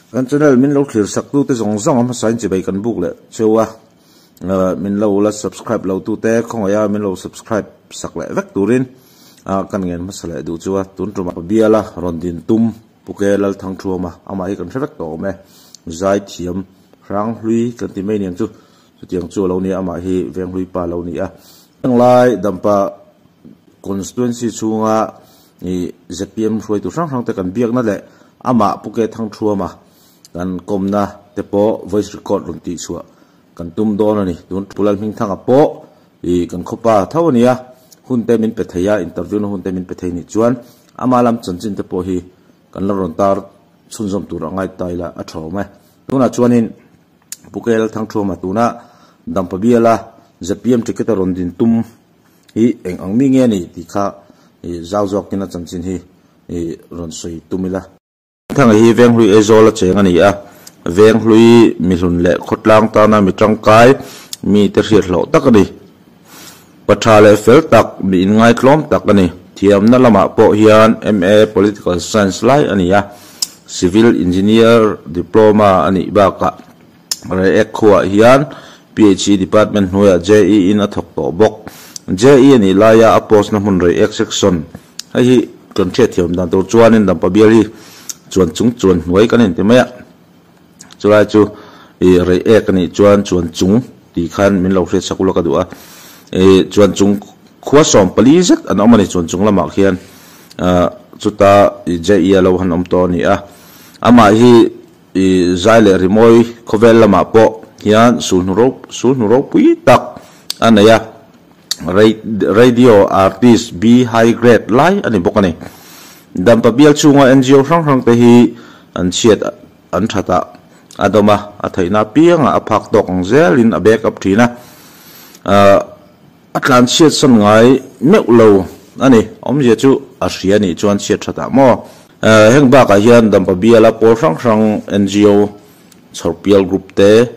Kan channel min lo thlir sak tute zawng zawng a hmasa in chibai kan buk leh cheu a, min lo la subscribe lo tute khawngaih a min lo subscribe sak leh vek turin kan ngen hmasa leh duh chu a. Tun tumah biala rawn din tum Puke Lalthangthuama amah hi kan hre vek tawh awm e, zaithiam hranghlui kan ti mai niang chu chutiang chu a lo ni a, amah hi Venghlui pa a lo ni a. Henglai Dampa Constituency chhunga zpm hruaitu hrang hrang te kan biakna leh amah Puke Thangthuama kan kawmna te pawh voice record rawn tih chhuah kan tum dawn a ni. Tun Pu Lalhmingthanga pawh kan khawpa tho a ni a, hun te min pe thei a, interview na hun te min pe thei nih chuan ama lam chanchin te pawh hi kan la rawn tar chhunzawm tur a ngai ta ila a tha awm e. Tunah chuanin Puke Lalthangthuama tuna Dampa biala zpm ticket a rawn din tum hi eng ang mi nge ni tih kha zau zawkin a chanchin hi rawn sawi tum ila. Thanga hi Venghlui Aizawl a cheng a ni a, Venghlui mihlun leh khawtlang tana mi tangkai mite hriat hlawh tak a ni. Pa tha leh fel tak, mi inngaitlawm tak a ni. Thiamna lamah pawh hian MA Political Science lai a ni a, Civil Engineer Diploma a nih bakah Reiek khuaah hian PHE Department hnuaiah JE in a thawk tawh bawk. JE a nih laia a post na hmun Reiek Section hei hi kan hriatthiam dan tur chuanin Dampa bial hi chuan chung chuan hnuai kan inti mai a, chulai chu ih Reiek a nih chuan chuan chung tih khan min lo hriat sak ulak a duh a, ih chuan chung khua 40 zet an awm a ni chuan chung lamah khian ah chuta JE a lo han awm tawh a ni a, amah hi I zai leh rimawi khawvel lamah pawh hian sulhnu ropui tak a nei a, Radio Artist B High Grade lai a ni bawk a ni. Dampa bial chhunga NGO hrang hrang te hi an chhiat an that a, a dawm a, a theihna apiangah a phak tawk ang zelin a back up thin a. A tlan chhiat san ngai meuh lo a ni. Awmzia chu a hria nih chuan chhiat that ah maw? Heng bakah hian Dampa biala pawl hrang hrang NGO, Chhawrpial Group te,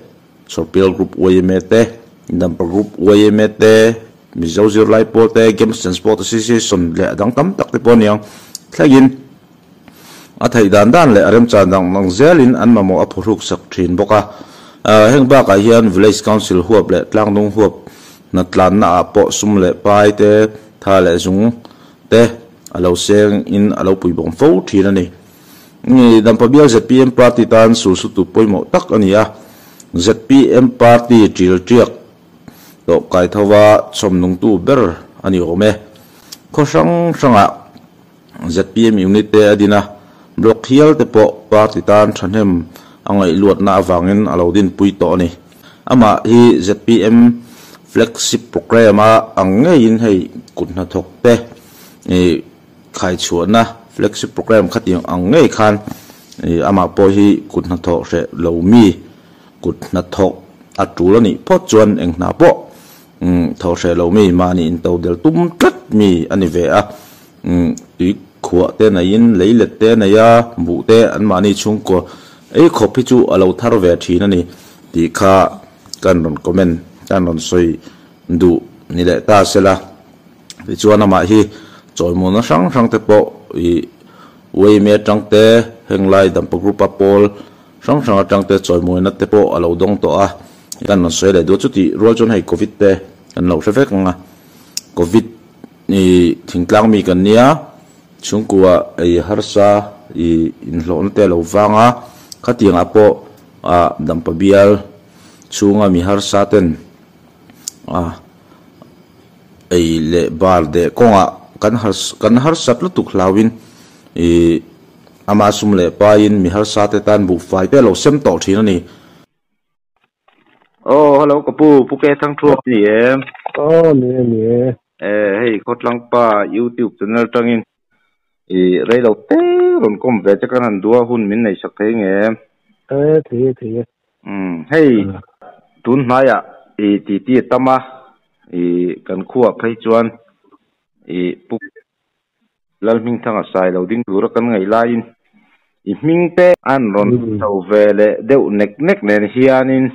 Chhawrpial Group yma te, Dampa Group yma te, Mizo Zirlai Pawl te, Games and Sport Association leh a dang tam tak te pawh a ni ang. Thlengin a theih dan dan leh a remchan dang dang zelin an mamawh a phuhruk sak thin bawk a. Heng bakah hian Village Council huap leh Tlangdung huap Hnatlanna ah pawh sum leh pai te, tha leh zung te a lo seng in a lo pui bawm fo thin a ni. Dampa bial zpm party tan sulsutu pawimawh tak a ni a, zpm party ṭil ṭiak tawh kai thova chhawm nungtu ber a ni awm e. Khaw hrang hrangah zpm unit te a din a, block hial te pawh party tan thahnem a ngaihluatna avangin a lo dinpui tawh a ni. Amah hi zpm flagship programme a ang ngeiin hei kut hnathawk te ih khaichhuahna flagship programme khatiang ang ngei khan ih amah pawh hi kut hnathawh hreh lo mi kut hnathawk a tul a nih phawt chuan eng hna pawh thawh hreh lo mi mahni into del tum tlat mi a ni ve a. Tui khuah te neiin lei let te a nei a, buh te anmahni chhungkaw ei khawp hi chu a lo thar ve thin a ni tih kha kan rawn comment, kan rawn sawi duh ni leh ta se la. Tichuan amah hi chawimawna hrang hrang te pawh ih Uaime atang te, henglai Dampa Group a pawl hrang hrang atang te chawimawina te pawh a lo dawng tawh a, kan rawn sawi leh duh a. Chutih rual chuan hei Covid te kan lo hre vek ang a, Covid I thingtlang mi kan nia, chhungkua ei harsa i inhlawhna te a lo vang a, khatiangah pawh ah Dampa bial chhunga mi harsa ten ah ei leh bar deh kawngah kan kan harsat lutuk hlauhin i ama sum leh paiin mi harsa te tan buhfai te a lo sem tawh thin a ni. Aw hello ka pu, Pu Ke Thangthuak ni em? Aw ni e ni e. Eh hei Khawtlangpa YouTube channel tangin i reilo te rawn kawm ve che kan han duh a hun min nei sak thei nge em? Eh thei e thei e. Umm hei tun hnaiah i titi a tam a i kan khuaah phei chuan i Pu Lalhmingthanga sai lo ding tura kan ngaih laiin i hming te an rawn chho ve leh deuh nek nek nen hianin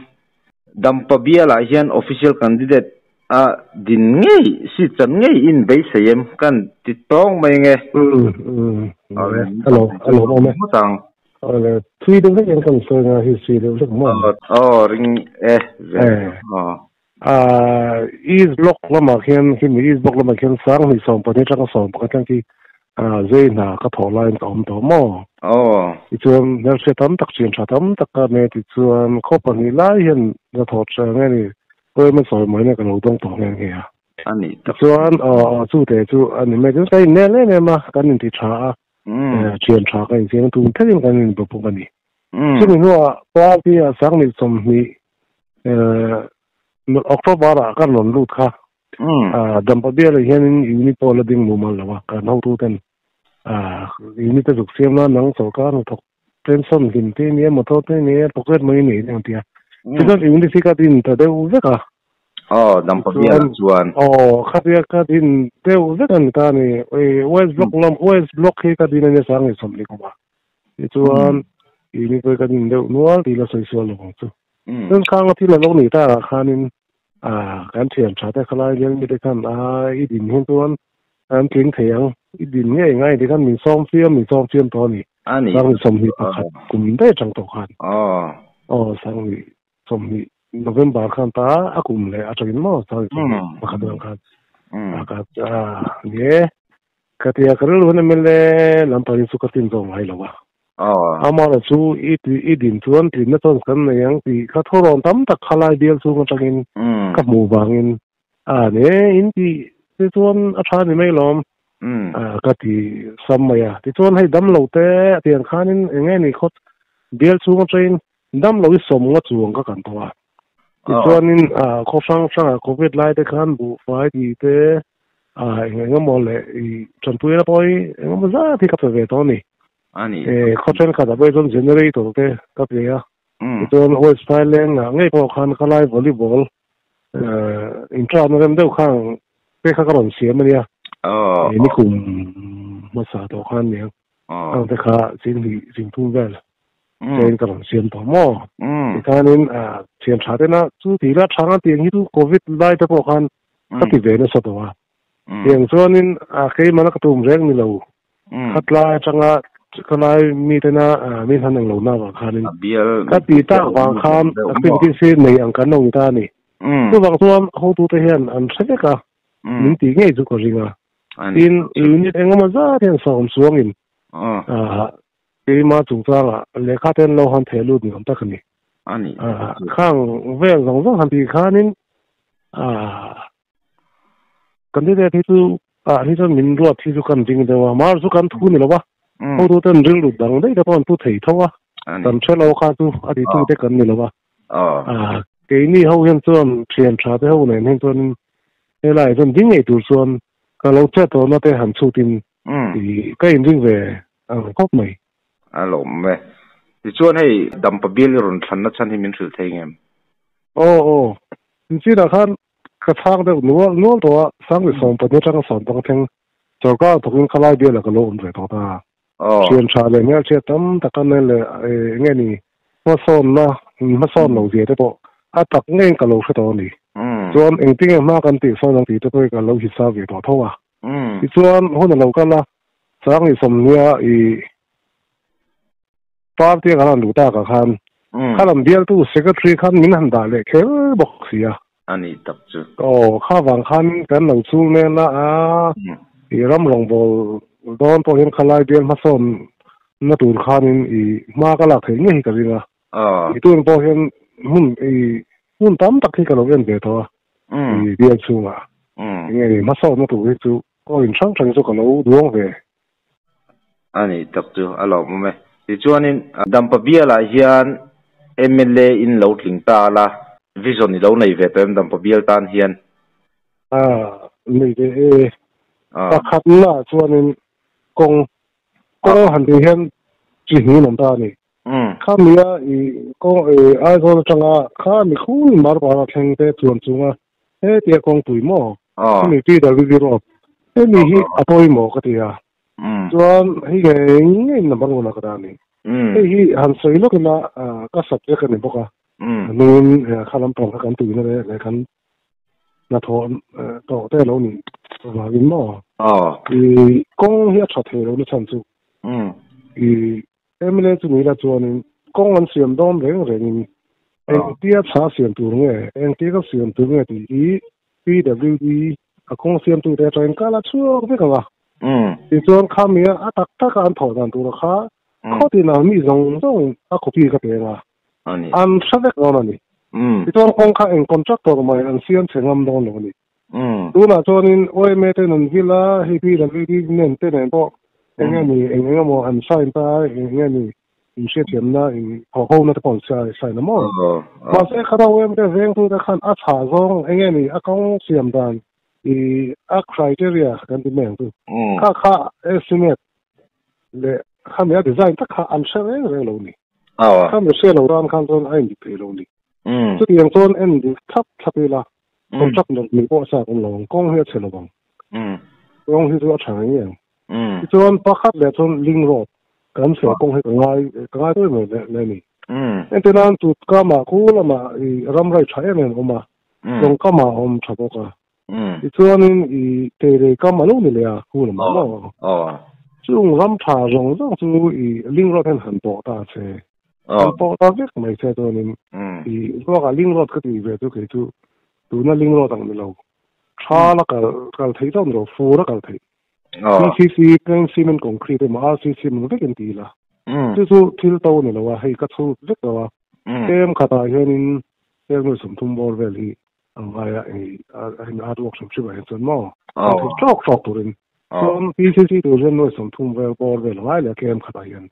Dampa bialah hian official candidate a din ngei seat chan ngei in beisei em kan ti tawng mai nge. Hello, a lawm awm e. Ole thui deuh hlek in kan sawi nga history deuh hlek maw? Aw ring e ve aw. East Block lamah khian khimi East Block lamah khian Sanghnih 12 atanga 11 thleng khi zei hna ka thawh laiin ka awm tawh maw? Aw. Tichuan hmelhriat tam tak chian tha tam tak ka nei tichuan khaw pahnih lai hian ka thawh tha nge ni Kawima sawi mai na ka lo dawng tawh nghe nghe a. A nih tak. Tichuan aw chu te chu a ni mai chu ka innel em em a kan inti tha a. Thian tha ka insiam tum thlengin kan inbe bawk a ni. Chumi hnuah party ah Sanghnih 20 October ah kan rawn lut kha. Dampa bialah hianin unit pawh la ding mumal lo a, kan hotuten unit a zuk siam nan nang sawrkar hnathawk pension hlim te nia motor te nia pocket money nei te ang tia. Tichuan unit hi ka din ta deuh vek a. Aw, Dampa bialah chuan. Aw, khatia ka din deuh vek a ni ta a ni. West Block lam, West Block hi ka din a nia Sanghnih 20 kum ah. Tichuan unit pawh hi ka din deuh nual tih la sawi sual lo ang chu. Chuan khang a thil a lo nih takah khanin kan thian tha te khalai bial mite khan a i din hian chuan an tling thei ang. I din ngei ngai ti khan min sawm fiam, min sawm fiam tawh a ni. Sanghnih 21 kum daih atang tawh khan. Aw, Sanghnih 20 November khan ta a kum leh atangin maw Sanghnih 21 atang khan. A ka a ni e. Ka tia ka rilru hian MLA lampangin chu ka tin zawk ngai lo a. Amah chu i tih i din chuan tlinna chuan kan nei ang tih kha thawrawn tam tak kha lai bial chhung atangin ka hmuh vangin a ni e in tih te chuan a tha ni mai lawm ka ti sam mai a. Tichuan hei damlo te a tiang khanin eng nge ni khawt bial chhung atangin damlo i sawm nga chuang ka kan tawh a. Tichuanin khaw hrang hrangah Covid lai te khan buhfai tih te eng eng emaw leh i tanpuina pawh hi eng emaw zat hi ka pe ve tawh a ni. Khaw thenkhatah pawh hi chuan generator te ka pe a. Tichuan West Phaileng ah ngei pawh khan ka lai volleyball intranna rem deuh khan te kha ka rawn siam a nia. Nikum hmasa tawh khan nia. Ang te kha 10,000 30,000 vel chain ka rawn siam tawh maw. Tikhanin thian tha tena chu tih la thang a tiang hi chu Covid lai te pawh khan ka ti ve nasa tawh a. Tiang chuanin keimahna ka tum reng ni lo. Khatlai atanga khalai mi tena min han ang lo na vang khanin ka ti tak vang khan activities hi nei ang kan lo ni ta a ni. Chuvang chuan hotute hian an hre vek a, min tih ngei chu ka ring a. Tin, unit engemaw zat hian sawm chuangin keima chungchangah lehkha te an lo han theh lut ni awm tak a ni. Khang vel zawng zawng han tih khanin candidate hi chu ah hi chuan min ruat hi chu kan ding deuh a, mar chu kan thu ni lo va, hotute an rilru dang daih te pawh an thu thei tho a, kan hre lo kha chu a titute kan ni lo va. Keini ho hian chuan thian tha te ho nen hian chuanin helaiah chuan ding ngei tur chuan ka lo chet tawhna te han chhutin ka inring ve ang khawp mai. A lawm e. Tichuan hei Dampa bial i rawn thlanna chhan hi min hrilh thei ngem? Aw aw. Inchhinah khan ka chhang deuh nual nual tawh a, Sangli 15 atanga 15 thleng sorkar thawkin khalai bialah ka lo awm ve tawh ta. Thian tha leh hmelchhiat tam tak a nei leh eng nge ni hmasawnna hmasawn lo zia te pawh a tak ngeiin ka lo hre tawh a ni. Chuan engtinge hma kan tih sawn ang tih te pawh hi ka lo hisap ve tawh tho a. Tichuan hun a lo kal a, 20 sawmhnia i party a kan han luh takah khan kha lam bialtu secretary khan min han dah leh kher bawk si a. A nih tak chu. Aw, kha vang khan kan lo chul nen a, a i ram rawngbâwl dawn pawh hian khalai bial hmasawn na tur khanin i hma ka lak theih ngei hi ka ring a. I tun pawh hian hmun i hmun tam tak hi ka lo en ve tawh a, i bial chhungah. Enge ni hmasawnna tur hi chu aw in hrang hrang chu ka lo duang ve. A nih tak chu a lawmawm e. Tichuanin Dampa bialah hian mla in lo tling ta la, vision i lo nei ve tawh em Dampa bial tan hian? A, nei ve e. Pakhatna chuanin kawng, kawng han tih hian chi hnih an awm ta a ni. Khamia i kawng i Aizawl atanga kha mi khul mar para thleng te chuan chunga hetia kawngpui maw hemi PWD road hemi hi a pawimawh ka ti a. Chuan hei ngei ngei number one ah ka dah a ni. Hei hi han sawi lawk ila ka subject a ni bawk a. Nungin kha lampang kha kan tuina leh leh kan hnathawh tawh te lo nih vangin maw. I kawng hi a tha thei lo na chhan chu i. MLA chu ni la chuanin kawng an siam dawn reng rengin engtia tha siam tur nge engtia ka siam tur nge tih hi PWD a kawng siamtute atangin kal a chhuak vek ang a. Tichuan khami a tak taka an thawh dan tura kha khaw tinah mi zawng zawng a copy ka pe ang a, an hre vek dawn a ni. Tichuan kawng kha eng contractor mai an siam chhe ngam dawn lo a ni. Tunah chuanin OMA ten an vil a, hei PWD nen te nen pawh eng nge ni eng eng emaw an sign ta a, eng nge ni inhriatthiamna in thawhhona te pawh an sign a maw? Mahse khata OMA te vengtute khan a chhah zawng eng nge ni a kawng siam dan i a criteria kan ti mai ang chu kha kha estimate leh khami a design tak kha an hre reng reng lo ni. Khami hre lo tan khan chuan a indik thei lo ni. Chutiang chuan en dik thlap thlap ila contract ner ni pawh sa awm lo ang kawng hi a chhe lo ang. Kawng hi chu a tha ngei ang. Tichuan pakhat leh chuan link road kan sawi kawng hi ka ngai ka ngai tawi mai le ni. Entirnan tut kamah khu lamah i ram rai tha em em awm a. Tawngkam a awm tha bawk a. Tichuanin i teirei kam a lo ni leh a, khu lamah maw? Chung ram tha zawng zawng chu i link road hian han pawh ta che. Han pawh ta vek mai che chuanin i ruakah link road ka tih ve chu kei chu tuna link road ang ni lo. Tha la kal kal theih chauh ni lo, fur a kal theih. PCC, plain cement concrete emaw RCC emaw vekin ti ila. Chu chu thil to ni lo a, hei ka chhut vek lo a. Tlem khatah hianin tlem nuai 30 bawr vel hi a ngai a, hei a in artwork hrim hrim ah hian chuan maw an thei tawk tawk turin chuan PCC tur hian nuai 30 vel bawr vel a ngai leh a tlem khatah hian.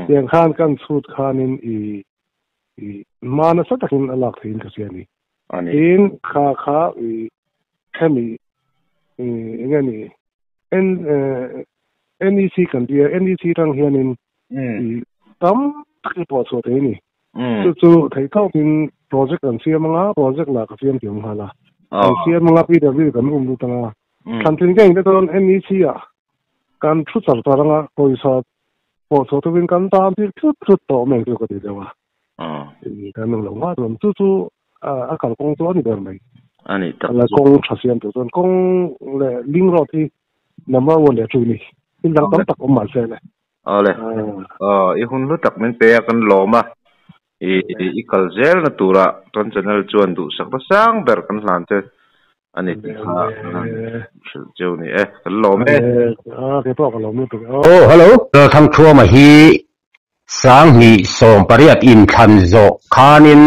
Tiang khan kan chhut khanin i i hma nasa takin a lak theiin ka hria a ni. Tin kha kha i hemi i enge ni N NEC kan tia NEC tang hianin i tam tak i pawh chhuah thei a ni. Chu chu theih tawkin project kan siam anga, project lah ka siam thiam nghal a. Kan siam anga PW kan um lut anga. Thlan tling te chuan NEC ah kan thu char char anga pawisa pawh chhuah turin kan tan tir thut thut tawh mai chu ka ti deuh a. Kan awm lo nghal chuan chu chu a kalkawng chu a ni ber mai. A kawng tha siam tur chuan kawng leh link road hi Number one leh two ni. Thil dang tam tak awm mahse le. Awle. Aw, i hun hlu tak min pe a kan lawm a. I i kal zel na tura kan channel chuan duhsakna sang ber kan hlan che a ni tih kha hrilh cheu ni e. Kan lawm e. A ke pawh ka lawm lutuk e. Aw, hello. Thangthuama hi 2018 inthlan zawh khanin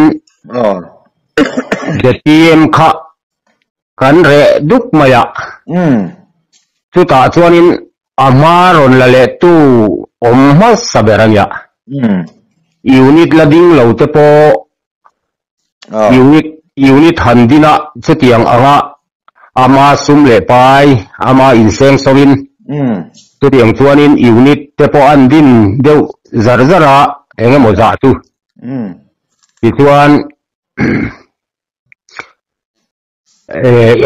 ZPM kha Kan reh duk mai a. Chutah chuanin a hma rawn la lehtu awm hmasa ber a nia. Unit la ding lo te pawh unit unit han din a chutiang anga ama sum leh pai ama inseng sawin chutiang chuanin unit te pawh an din deuh zar zar a eng emaw zah chu. Tichuan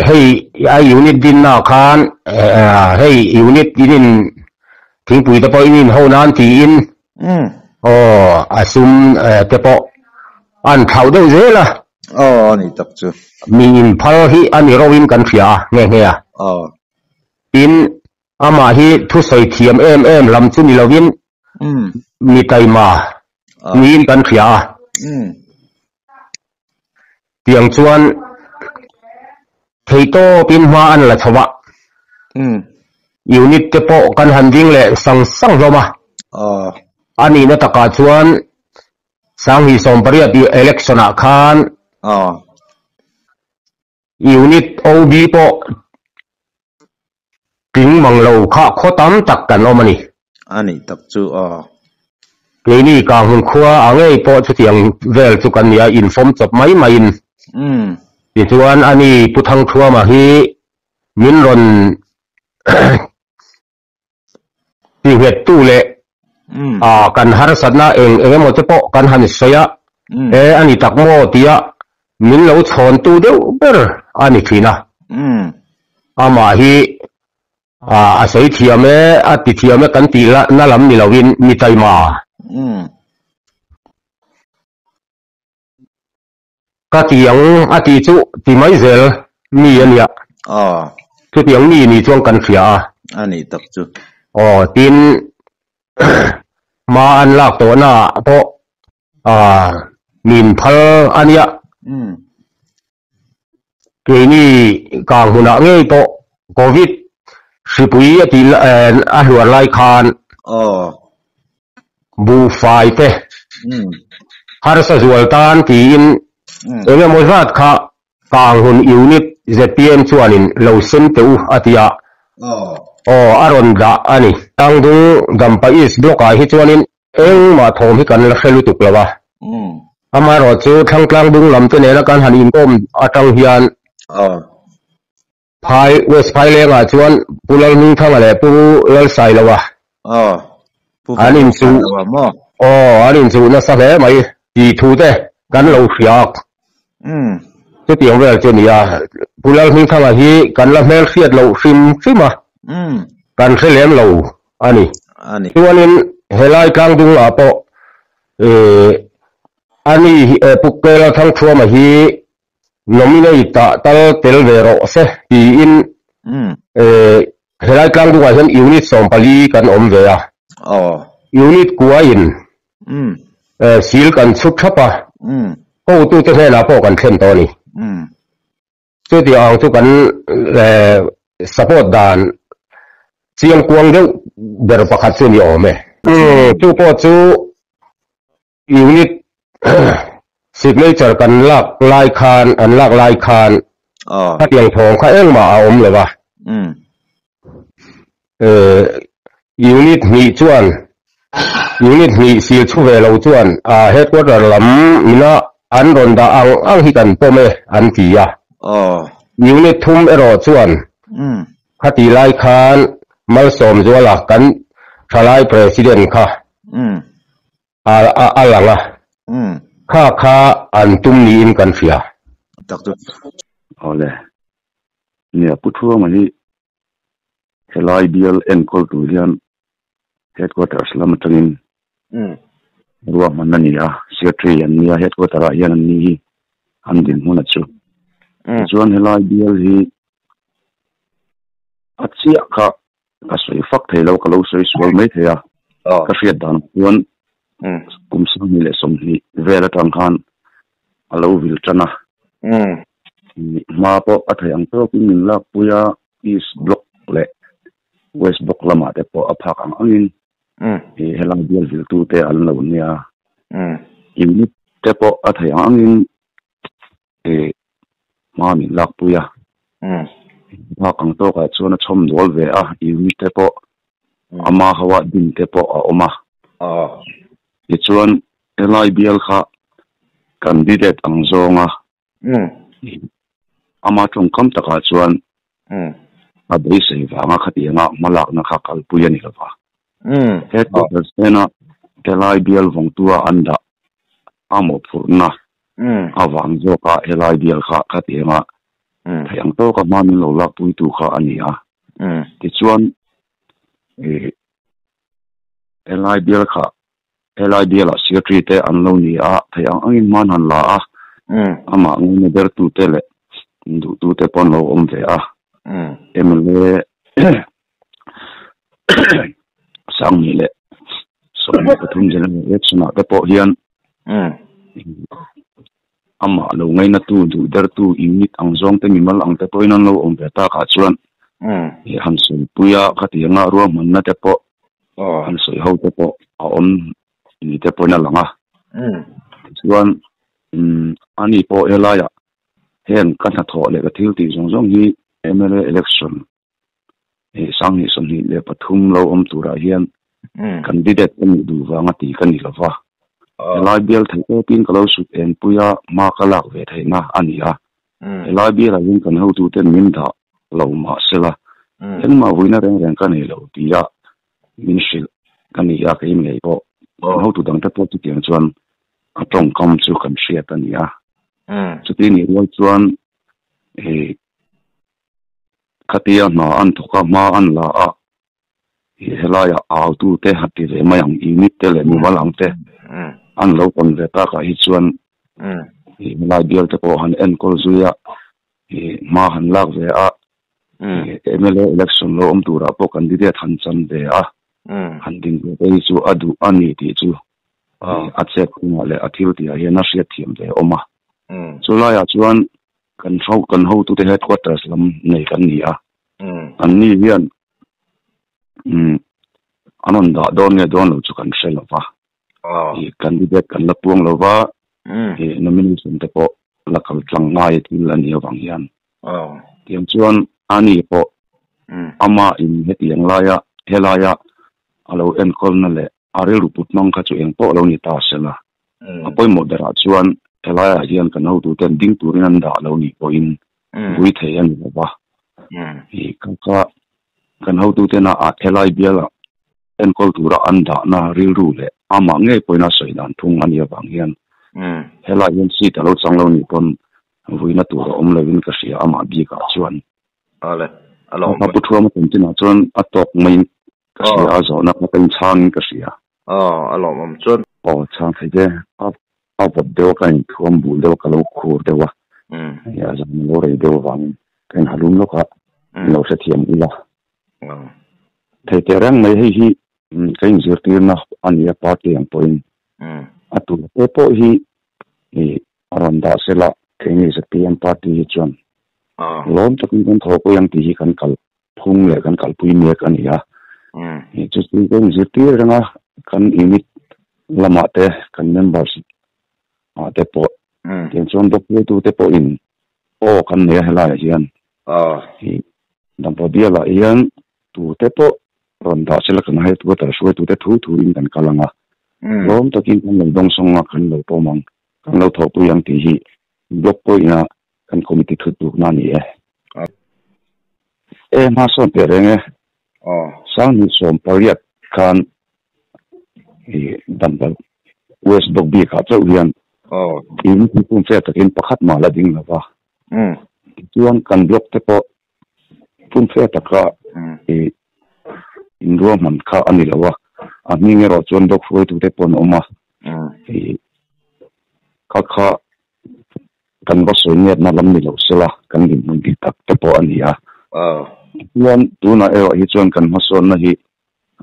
Hei a unit dinna khan hei unit in in thingpui te pawh in in ho nan tiin aw a sum te pawh an thlauh deuh zel a. Aw a ni tak chu. Mi in phal hi a ni ro in kan hria a nghe nghe a. Aw. Tin amah hi thusawi thiam em em lam chu ni lovin mi taima niin kan hria a. Tiang chuan theitawpin hma an la chho a. Unit te pawh kan han ding leh sang sang hlawm a. A nihna takah chuan 2018 election ah khan Unit OB pawh tling mang lo kha khaw tam tak kan awm a ni. A nih tak chu aw. Keini Kanghmun khua a ngei pawh chutiang vel chu kan ni a, infawm chawp mai maiin. Tichuan ani Pu Thangthuama hi min rawn Tinghettu leh kan harsatna eng eng emaw te pawh kan han sawi a, e a ni tak maw tia min lo chhawntu deuh ber a ni thin a. Amah hi a sawi thiam e, a ti thiam e kan tih na lam ni loin mi taima. Ka ti ang a tih chu ti mai zel mi a nia. Chutiang mi ni chuan kan hria a. A nih tak chu. Aw, tin Ma an lak tawh na ah pawh min phal a nia. Keini kang hmunah ngei pawh Covid hripui a tih a hluar lai khan buhfai te harsa zual tan tiin eng emaw zat kha kang hun unit zpm chuanin lo sem teh u a ti a, aw a rawn dah a ni. Tlangdung Dampa East Block ah hi chuanin Engmah thawm hi kan la hre lutuk lo a. Amaherawh chu Thlangtlang dung lam te nena kan han inkawm atang hian Phai, West Phailengah chuan Pu Lalhmingthanga leh Pu Lalsailoa an inchuh aw an inchuh nasa hle mai tih thu te kan lo hria a. Chutiang vel chu a ni a. Pu Lalhmingthanga hi kan la hmelhriat loh hrim hrim a, kan hre lem lo a ni. Chuanin helai tlangdungah pawh ani Pu Kela Thangthuama hi nominate ah tal tel ve rawh se tiin helai tlangdungah hian unit 14 kan awm ve a. Unit kuain sil kan chhut thap a, hotute hnenah pawh kan thlen tawh a ni. Chuti ang chu kan support dan chiang kuang deuh ber pakhat chu ni awm e. Chu pawh chu unit signature kan lak lai khan an lak lai khan khatiang thawng kha engmah a awm lo va. Unit hnih chuan unit hnih sil chhu ve lo chuan headquarter lam ina an rawn dah ang ang hi kan pawm e an ti a. Unit thum erawh chuan khati lai khan Malsawmzuala kan thalai president kha a lang a, kha kha an tum niin kan hria. Awle, nia Pu Thuama hi helai bial enkawl tur hian headquarters lam atangin ruahman a ni a, secretary an nia headquarter ah hian an ni hi an dinhmun a chu. Tichuan helai bial hi a chiah kha ka sawi fak thei lo, ka lo sawi sual mai thei a, ka hriat dan chuan kum 2020 vel atang khan a lo vil tan a. Hma pawh a theih ang tawkin min lakpui a, East Block leh West Block lamah te pawh a phak ang angin helai bial viltute an lo nia. Unit te pawh a theih ang angin hma min lakpui a. Phak ang tawkah chuan a chhawm dawl ve a, unit te pawh ama hoa din te pawh a awm a. Tichuan helai bial kha candidate ang zawnga ama tawngkam takah chuan a beisei vanga khatianga hmalakna kha kalpui a ni lova. Headquarters hnena helai bial vawngtua an dah a mawhphurhna avang zawka helai bial kha khatianga theih ang tawka hma min lo lakpuitu kha a ni a. Tichuan helai bial kha Helai bialah secretary te an lo ni a, theih ang angin hman han la a, amah ngaina bertute leh duhtute pawh an lo awm ve a. Mla Sangni leh 13 General Election ah te pawh hian amah lo ngainatu, duh dertu unit ang zawng te, mimal ang te pawhin an lo awm ve takah chuan han sawipui a, khatianga ruahmanna te pawh han sawi ho te pawh a awm ni te pawhin a lang a. Tichuan ani pawh helaiah heng ka hnathawh leh ka thil tih zawng zawng hi mla election 2023 lo awm turah hian candidate ka nih duh vanga ti ka ni lova. Helai bial theih tawpin ka lo sut eng pui a, hma ka lak ve theihna a ni a. Helai bialah hian kan hotuten min dah lo mah sela, engmah vuina reng reng ka nei lo tia min hrilh ka ni a, kei ngei pawh kan hotu dangte pawh chutiang chuan a tawngkam chu kan hriat a ni a. Chuti nih rual chuan Khatia hna an thawk a, hma an la a, helaiah autute a ti ve mai ang, unit te leh mimal ang te an lo tawn ve takah hi chuan helai bial te pawh han enkawl zui a, hma han lak ve a, mla election lo awm turah pawh candidate han chan ve a. Han din ve te hi chu a duh a ni tih chu a chet kawngah leh a thil tihah hian a hriat thiam ve awm a. Chu laiah chuan kan ho kan hotute headquarters lam nei kan ni a. Anni hian an rawn dah dawn nge dawn lo chu kan hre lo va. Candidate kan la puang lo va, nomination te pawh la kal tlang ngai thil a nih avang hian. Tiang chuan ani pawh ama in hetiang laia helaia a lo enkawlna leh a rilru put hmang kha chu eng pawh lo ni ta se la. A pawimawh berah chuan helaiah hian kan hotuten ding turin an dah lo nih pawhin vui thei a ni lo va. Kha kha kan hotutena a helai biala enkawl tura an dahna rilru leh amah ngei pawhin a sawi dan thung a nih avang hian helai hian seat a lo chang lo nih pawn vuina tur a awm lovin ka hria amah bikah chuan. Ale, a lo awm. A pu thuama chanchinah chuan a tawk maiin ka hria a, zawhna kha ka inchhangin ka hria. Aw, a lawmawm chuan. Aw, chhang thei te, a a vawt deuh a, ka inthuam bul deuh a, ka lo khur deuh a, hei a zan lo rei deuh avangin ka inhalum lawk a, min lo hrethiam ila. Thei teh reng mai hei hi ka inzirtirna a ni a party ang pawhin a tur te pawh hi a rawn dah sela keini zpm party hi chuan lawm takin kan thawhpui ang tih hi kan kal phung leh kan kalpui mek a ni a. Chu chu ka inzirtir reng a, kan unit lamah te kan members ah te pawh tiang chuan doctor te pawhin aw kan nei a helaiah hian Dampa bialah hian tute pawh rawn dah sela kan headquarter hruaitute thu thuin kan kal ang a, tlawm takin kan lo dawngsawng a, kan lo pawm ang, kan lo thawhpui ang tih hi block pawhin a kan committee thut tukna a ni e. E hma sawn teh reng e. 2018 khan i Dampa West Block bikah chauh hian in thingkung fair takin pakhat mah la ding lo va. Tichuan kan block te pawh pumfe taka i inruahman kha a ni lo a, a hming erawh chuan block hruaitute pawh an awm a, i kha kha kan va sawi ngiatna lam ni lo sela kan dinhmun dik tak te pawh a ni a. Tichuan tunah erawh hi chuan kan hmasawnna hi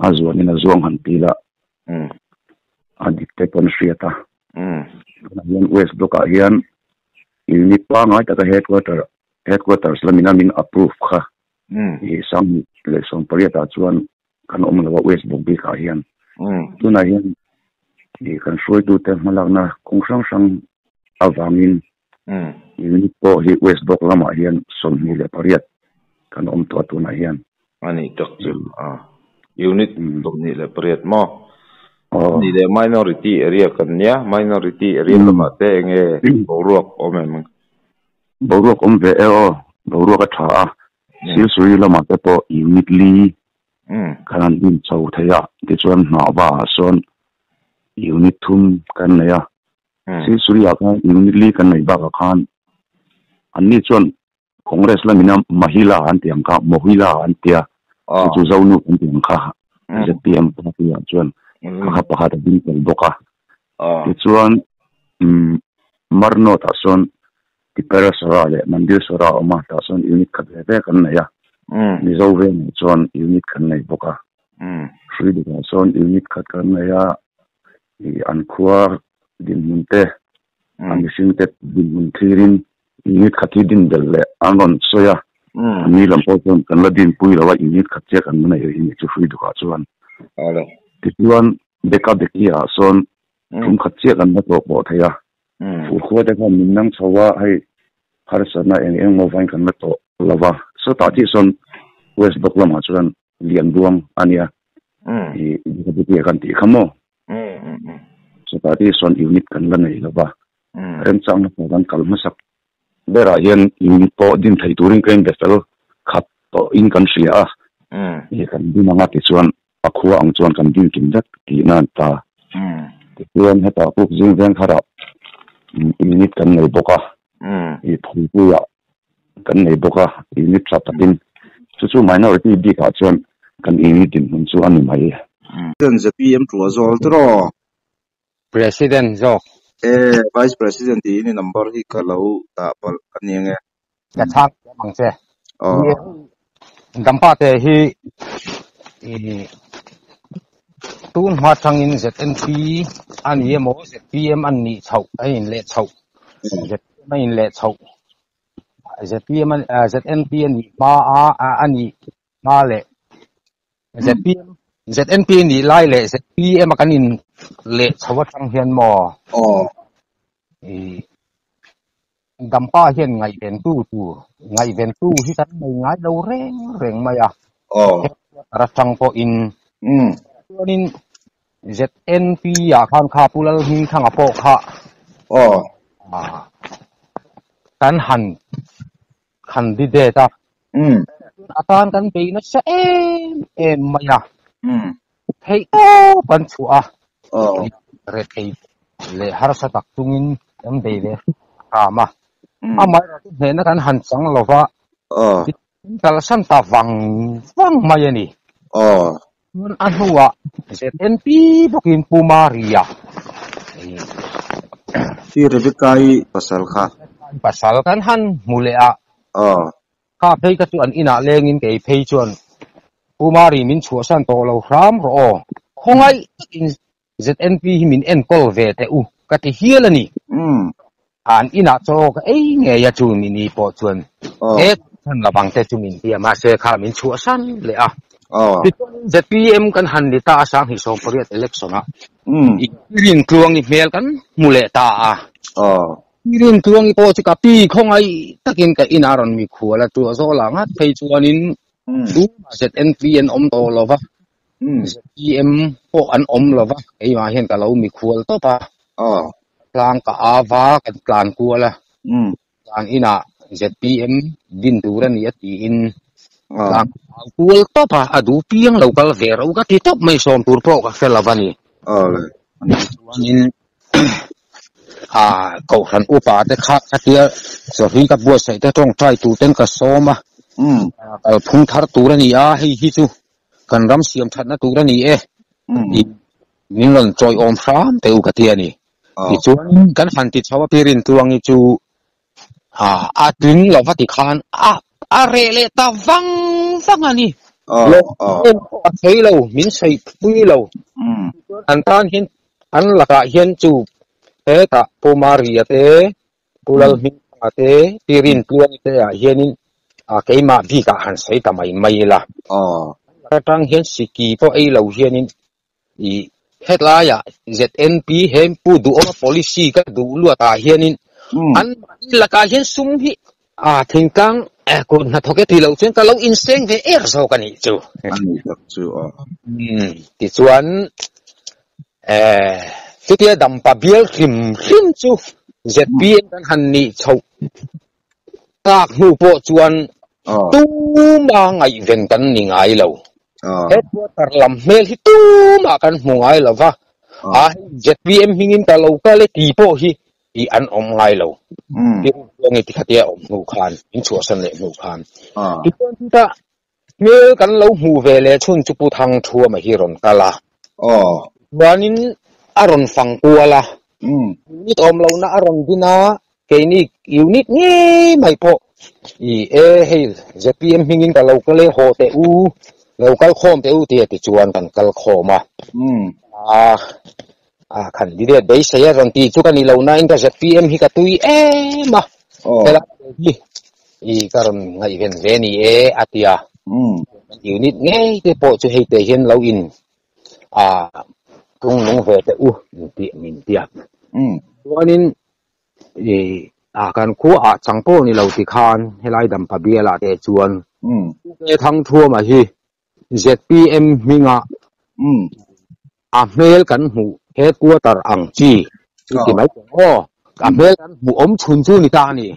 a zuanin a zuang han ti la, a dik te pawh an hriat a. Tunah hian West Block ah hian unit pangngai taka headquarter headquarters lamin a min approve kha i 2018 ah chuan kan awm lo a West Block bik ah hian. Tunah hian i kan hruaitute hmalakna kawng hrang hrang avangin unit pawh hi West Block lamah hian 28 kan awm tawh a tunah hian. A nih tak chu a unit 28 maw? Ni leh minority area kan nia, minority area lamah te eng nge boruak awm em? Boruak awm ve e aw, boruak a tha a, Silsuri lamah te pawh unit li kan han din chho thei a, tichuan hnahva ah sawn unit thum kan nei a, Silsuri ah khan unit li kan nei bakah khan anni chuan Congress lamina Mahila an tih ang kha, Mohila an tia, chu chu Zonu an tih ang kha, zpm party ah chuan kha kha pakhat a ding tel bawk a. Tichuan Marnot ah sawn Tipera Sora leh Mandir Sora a awm a, tah sawn unit khat ve ve kan nei a. Mizo vengah chuan unit kan nei bawk a. Hruidukah sawn unit khat kan nei a, an khua dinhmun te, a mihring te dinhmun thlirin Unit khat hi din belh leh an rawn sawi a, a ni lam pawh chuan kan la din pui lo a, unit khat chiah kan la nei rih ni chu hrui dukah chuan. Tichuan Beka Beki ah sawn thum khat chiah kan la tlawh pawh thei a, fur khua te khan min nang chho a, hei harsatna eng eng maw vain kan la tawh lo va, sawtah chiah sawn West Block lamah chuan Lianbuang a nia, i Beka Beki a kan tih kha maw? Sawtah chiah sawn unit kan la nei lo va. Remchangna pawh kan kal hmasak berah hian unit pawh din thei turin ka inbe fel khat tawh in kan hria a, ih kan din anga tichuan a khua ang chuan kan din kim vek tihna an ta. Tichuan hetah puk zing veng tharah unit kan nei bawk a, ih Phungpuiah kan nei bawk a, unit tha takin chu chu minority bikah chuan kan unit dinhmun chu a ni mai. Zpm ṭuah zawl tawh. President zawk. E, Vice President tiin i number hi ka lo dah palh a ni ange. Ka chhang thiam ang che. Dampa te hi i Tun hma tangin ZNP ani emaw ZPM an nih chhoh a in leh chhoh ZPM a in leh chhoh ZPM ZNP a nih hma a a nih hma leh ZPM ZNP nih lai leh ZPM a kan in leh chhoh atang hian maw i Dampa hian ngaihven tu tur ngaihven tu hi kan nei ngai lo reng reng mai a headquarter atang pawhin chuanin ZNP ah khan kha Pu Lalhmingthanga pawh kha kan han candidate a atan kan bei nasa em em mai a theih tawp an chhuah a rethei leh harsa tak chungin kan bei ve hram a amaherawhchu hnehna kan han chang lova kalsan ta vang vang mai a ni. Chuan a hnuah ZNP bawkin Pu Maria Hi Rebecca-i pasal kha. Pasal kan han hmu leh a. Kha phei ka chu an inah lengin kei phei chuan Pu Mari min chhuahsan tawh lo hram rawh aw. Khawngaih takin ZNP hi min enkawl ve teh u ka ti hial a ni. An inah chaw ka ei ngei a chu mi ni pawh chuan he chhan la bang te chu min ti a mahse kha min chhuahsan leh a. Tichuan ZPM kan han ni ta a 2018 election ah i Rintluangi hmel kan hmu leh ta a. Rintluangi pawh chu ka pi khawngaih takin ka inah rawn mikhual a chu a zawh lah ngat phei chuanin tumah ZNP an awm tawh lo va. ZPM pawh an awm lo va, keimah hian ka lo mikhual tawp a. Tlang ka ava kan tlan kual a, tlan inah ZPM din tur a ni a tiin tlang ka au kual tawp a, a duh piang lo kal ve ro ka ti tawp mai sawm tur pawh ka hre lo a ni. Chuanin Kohhran upa te kha khatia chawhlui ka buatsaih te tawngtai tur ten ka sawm a, kalphung thar tur a ni a, hei hi chu kan ram siam thatna tur a ni e tih min rawn chawiawm hram teh u ka ti a ni. Tichuan kan han ti chho a pi Rintluangi chu a tling lo va ti khan a a reh leh ta vang vang a ni. Lawm pawh a thei lo, min sawi pui lo. An tan hian an lakah hian chu hetah Pu Maria te Pu Lalhmingthanga te, Pi Rintluangi te ah hianin keimah bikah han sawi ta mai mai ila. Atang hian siki pawh ei lo hianin i hetlaiah ZNP he Pu Duhawma policy ka duh luat ah hianin an mahni lakah hian sum hi thingtlang kut hnathawk e ti lo chuan ka lo inseng ve er zawk a nih chu. A nih tak chu aw. Tichuan Chutia dampa bial hrim hrim chu ZPM kan han nih chhoh tak hnu pawh chuan tuma ngaihven kan ni ngai lo. Headquarter lam hmel hi tumah kan hmu ngai lo va, a hei ZPM hmingin ka lo kal e ti pawh hi tih an awm ngai lo. Tirhruangi ti khatia awm hnu khan, in chhuahsan leh hnu khan. Tichuan chutah Hmel kan lo hmuh ve leh chhun chu Pu Thangthuama hi rawn kal a. Chuanin a rawn fang kual a. Unit awm lohna a rawn din a, keini unit ngei mai pawh i e hei ZPM hmingin ka lo kal e haw teh u, lo kal khawm teh u tia tichuan kan kal khawm a. A candidate beisei a rawn tih chu ka ni lo nain ka ZPM hi ka tui em a, helai hi i ka rawn ngaihven ve ni e a ti a, unit ngei te pawh chu hei te hian lo in a tung nung ve teh u tih min ti a, chuanin i a kan khua ah chang pawh ni lo ti khan helai Dampa bialah te chuan Pu Thangthuama hi ZPM hmingah a hmel kan hmuh headquarter ang chi i ti mai ang aw. A hmel kan hmuh awm chhun chu ni ta a ni.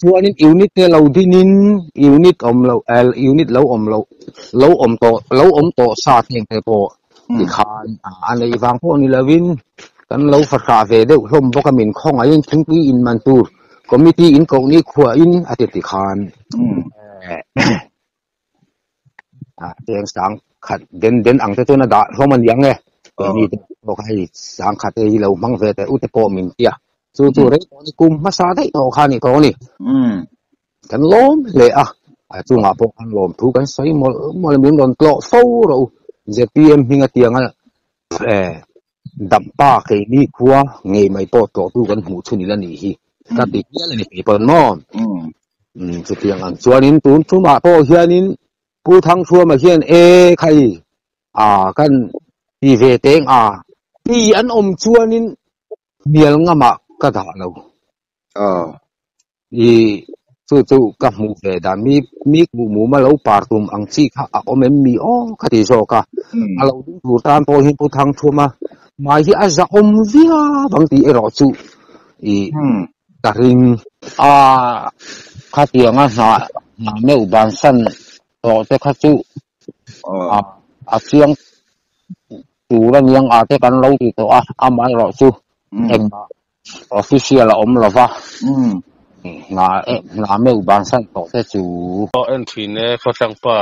Chuanin unit te lo dinin unit awm lo unit lo awm lo lo awm tawh lo awm tawh sa teng te pawh tikhan a nei vang pawh ni lovin kan lo fahrah ve deuh hlawm bawk a min khawngaihin thingpui in man tur committee in koh ni khuahin a ti tikhan A cheng sang khat den den ang te chuan a dah hlawm a niang e. Keini te pawh kha hei sang khat te hi lo hmang ve teh u te pawh min ti a. Chu chu rei tawh a ni kum hmasa daih tawh kha a ni tawh a ni. Kan lawm hle a, a chungah pawh khan lawm thu kan sawi mawlh mawlh a, min rawn tlawh fo rawh u. ZPM hminga tianga Dampa keini khua ngei mai pawh tlawhtu kan hmuh chhun ila nih hi ka ti hial a ni thei pawn maw? Chutiang ang chuanin tun thumah pawh hianin Pu Thangthuama hian e khai a kan ti ve teng a ti an awm chuanin hnial ngamah ka dah lo. I chu chu ka hmuh ve dan mi mi kuh mum a lo par tum ang chi kha a awm em mi aw ka ti zawk a, a lo ding tur tan pawh hian Pu Thangthuama hmai hi a zahawm viau ang tih erawh chu i ka ring. A khatianga hna hna meuh bansan tawh te kha chu a chiang tur a niang a te kan lo ti tawh a, amaherawh chu engmah Official a awm lova, hna hna meuh bansan tawh te chu. Aw en thin e khawtlang pa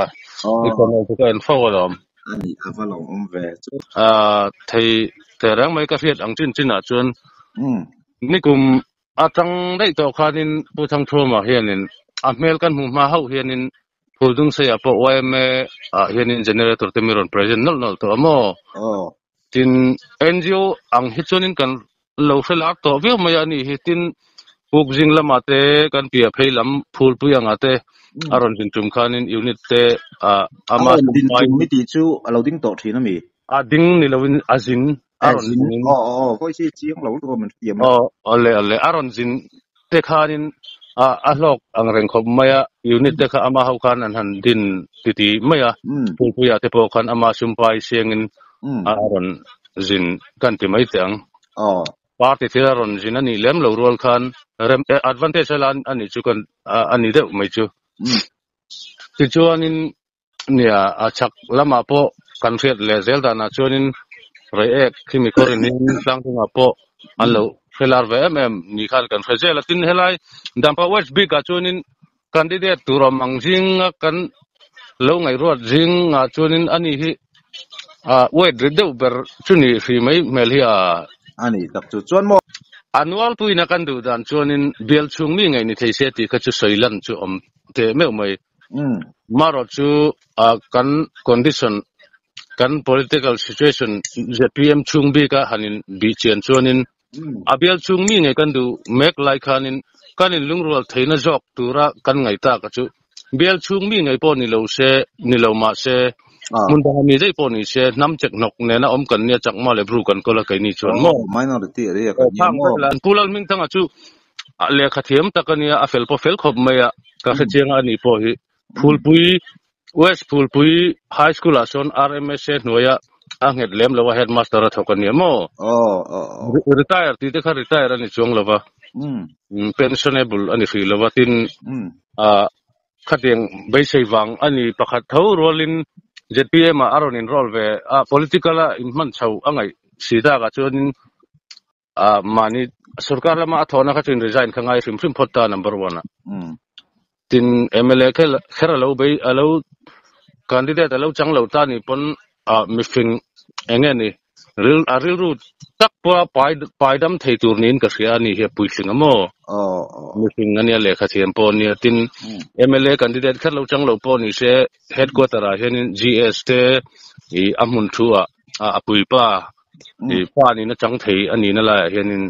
i channel chu ka en fo alawm. Ani a va lo awm ve chu. Thei teh reng mai ka hriat ang chin chin ah chuan nikum atang daih tawh khanin Pu Thangthuama hianin a hmel kan hmuh hma hauh hianin Phuldungsei ah pawh yma ah hianin generator te mi rawn present nawlh nawlh tawh a maw? Tin, NGO ang hi chuanin kan lo hre lar tawh viau mai a nih hi. Tin, Puk zing lamah te kan piah phei lam Phulpui angah te a rawn din tum khanin unit te ah ama A rawn din tum i tih chu a lo ding tawh thin a mi? A ding ni loin a zin a rawn zin in. Aw aw voice hi chiang lo lutuk a min hrethiam a. Aw awle awle a rawn zin te khanin a a hlawk ang reng khawp mai a unit te kha ama ho khan an han din titi mai a Phulpuia te pawh khan ama sumpai siangin a rawn zin kan ti mai teh ang. Party thil a rawn zin a nih lem lo rual khan rem advantage a la a nih chu kan a ni deuh mai chu. Tichuanin Nia, a chhak lamah pawh kan hriat leh zel danah chuanin Reiek khi mi khawrin in tlangdungah pawh an lo hre lar ve em em ni khan kan hre zel a. Tin, helai Dampa West bikah chuanin candidate tur awm ang zinga kan lo ngaihruat zingah chuanin ani hi weight rit deuh ber chu ni hri mai hmel hi a. A ni tak chu chuan maw? A nualpuina kan duh dan chuanin bial chhung mi ngei ni thei se tih kha chu sawi lan chu awm teh meuh mai. Marawh chu kan condition, kan political situation zpm chhung bika han in bih chian chuanin a bial chhung mi ngei kan duh mek lai khanin kan in lungrual theihna zawk tura kan ngaih tak a chu bial chhung mi ngei pawh ni lo se, ni lo mah se, hmun danga mi daih pawh ni se, hnam chek hnawk nena awm kan nia Chakma leh Bru kan kawl a keini chuan maw? Minority area kan nia maw? Pu Lalhmingthanga chu Lehkha thiam tak a nia, a fel pawh fel khawp mai a, ka hre chiang a ni pawh hi. Phulpui, West Phulpui High School ah sawn RMSA hnuaia a nghet lem lo a, Headmaster a thawk a nia maw? Retire tih te kha retire a ni chuang lo va, pensionable a ni hrih lo va, tin khatiang beisei vang a ni pakhat tho rualin zpm ah a rawn inroll ve a, political a inhman chho a ngaih si takah chuanin A mahni sorkar lama a thawhna kha chuan resign kha ngai hrim hrim phawt ta number one ah. Tin MLA kher kher alo bei alo candidate alo chang lo ta ni pawn a mifing enge ni ril a rilru tak pawha pai pai dam thei tur niin ka hria a ni hi a puitling a maw. Mifing ania lehkha thiam pawh ania tin MLA candidate kher lo chang lo pawh ni se headquarter ah hianin GS te ih a hmun thu ah a puipa i pa nihna chang thei a nihna laiah hianin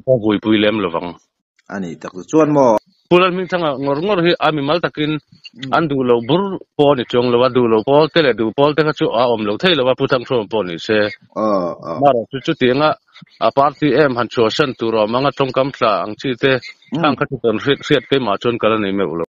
ka vuipui lem lovang. A ni tak chu chuan maw? Pu Lalhmingthanga ngawr ngawr hi a mimal takin an duh lo bur pawh a ni chuang lo a, duh lo pawl te leh duh pawl te kha chu a awm lo thei lo a, Pu Thangthawma pawh ni se. Marawh chu chutianga a party em han chhuahsan tur a awm ang a, tawngkam tla ang chi te khang kha chu kan hriat keimah chuan ka la nei meuh lo.